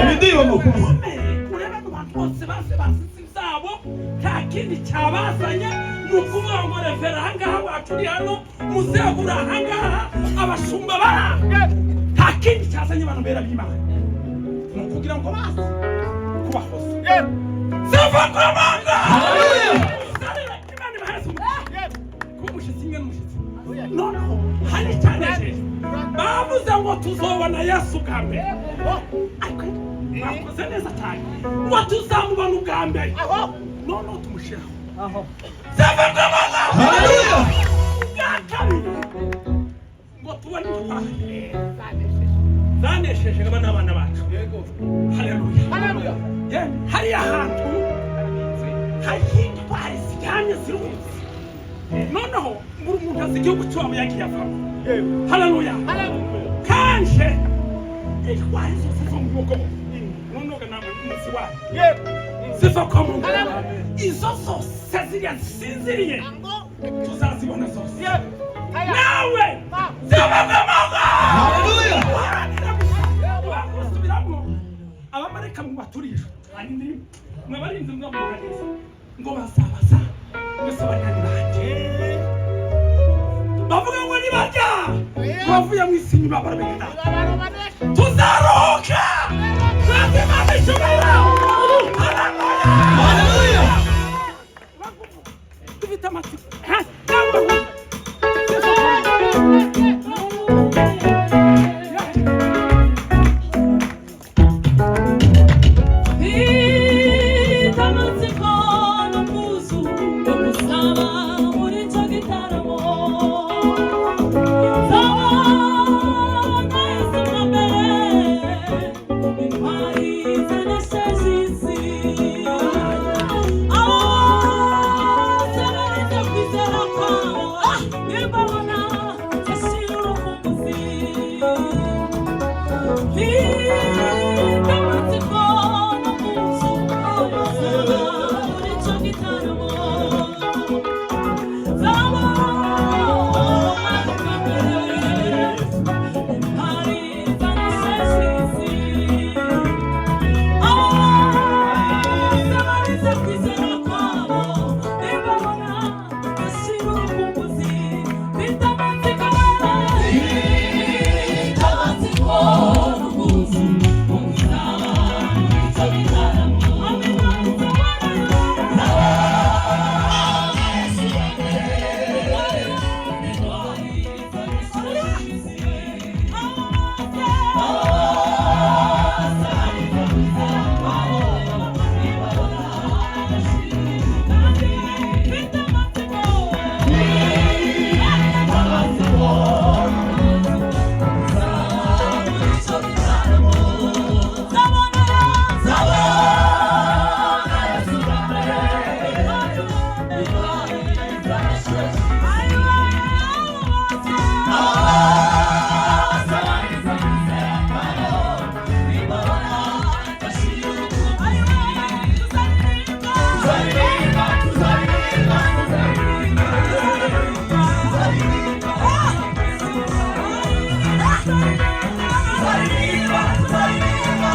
Ibindiba amakuru. Ukomeye urebe mu bantu bose base basize ibyabo, nta kindi cyabazanye, ni ukuvuga ngo revera ahangaha wacu uri hano, muzegura ahangaha, abashumba bara, nta kindi cyazanye abantu bera b'Imana, ni ukugira ngo baze kubahoza. Sifa kwa Mungu. Imana ibahereze umugisha. Kuba umushyitsi imwe n'umushyitsi. Noneho hari icyanejeje, bavuze ngo tuzobona Yesu bwa mbere. Ariko mwakoze neza cyane, ngo tuzamubona ubwa mbere, noneho tumushyiraho. Sifa kwa Mungu. Haleluya. Bwa kabiri ngo tubone intwari zanesheje aba n'abana bacu. Haleluya. Hariya hantu hari intwari ziryamye ziruhutse. Noneho buri muntu azi igihugu cy'iwabo yagiye avamo. Haleluya. Kanje intwari zose zo mu bwoko, noneho namwe umunsi wayo. Sifa kwa Mungu. Izo zose ziriya zisinziriye tuzazibona zose nawe. Sifa kwa Mungu. Haleluya. Uharanira gusa gusubiramo abamarayika mu baturisha, mwabarinzi mwamuga neza, ngo bazabaza mwese barinani banjye, bavuga ngo nibarya bavuye mu isi nyuma baramenya data, tuzaruhuka twese. Imana ishobora. Haleluya. Dufite amatsiko. Ha, nawe. Mfite amatsiko n'ubwuzu bwo gusaba muri icyo gitaramo. Nzabona Yesu bwa mbere, intwari zanesheje isi. Abo bose baretse kwizera kwabo, nimbabona nzashira urukumbuzi. Mfite amatsiko n'ubwuzu bwo gusaba muri icyo gitaramo. Nzabona bwa mbere, intwari zanesheje isi. Abo bose baretse kwizera kwabo, nimbabona nzashira urukumbuzi. Mfite amatsiko, mfite amatsiko n'ubwuzu bwo gusaba muri icyo gitaramo. Amina, nzabona Yesu bwa mbere, intwari zanesheje isi. Abo bose baretse kwizera kwabo, nimbabona nzashira. Mfite amatsiko, mfite amatsiko muri icyo gitaramo. Nzabona, nzabona Yesu bwa mbere, intwari zanesheje. Abo bose baretse kwizera kwabo, nimbabona nzashira urukumbuzi. Tuzaririmba, tuzaririmba, tuzaririmba, tuzaririmba, tuzaririmba, tuzaririmba,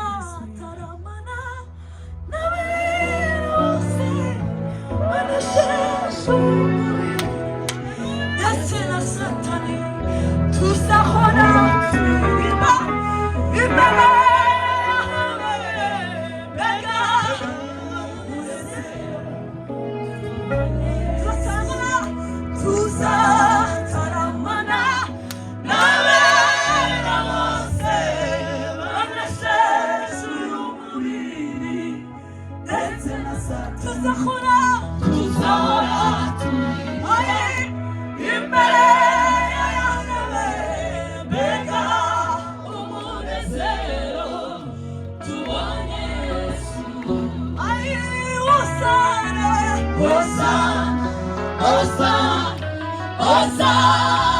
Tuzataramana n'abera bose banesheje umubiri ndetse na Satani. Tuzahora turirimba imbere yawe, mbega umunezero. Tuzataramana n'abera bose banesheje umubiri ndetse na Satani. Tuzahora, tuzahora turirimba imbere yawe, mbega umunezero tubonye Yesu. Hosanna, Hosanna, Hosanna.